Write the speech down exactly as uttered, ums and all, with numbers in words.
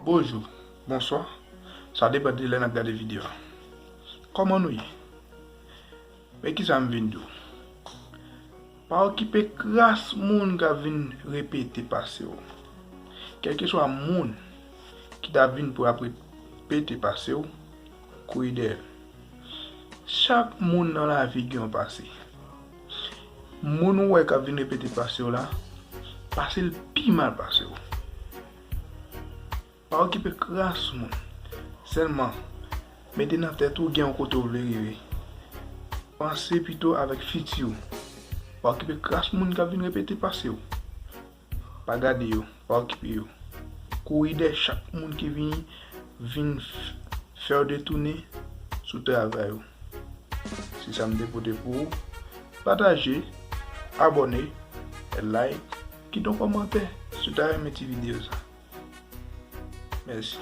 Bonjou, bonswa, sa depann de lè n ap gade videyo a. Kòman nou ye? Men kisa m vin di w. Pa okipe kras moun k ap vin repete pase w. Kèlkeswa moun ki t ap vin pou ap repete pase w, kouri dèyè l. Chak moun nan lavi gen yon pase. Moun ou wè k ap vin repete pase w la, pase l pi mal pase w. Pa okipe kras moun. Sèlman, mete nan tèt ou gen yon kote w vle rive. Panse pito avèk fiti w. Pa okipe kras moun k ap vin repete pase w. Pa gade yo, pa okipe yo. Kouri dèyè chak moun ki vini, vin f-, fè w detounen sou travay ou. Se sa m te pote pou ou. Pataje, abòne, like, kite yon kòmantè si w ta renmen ti videyo sa. Mèsi.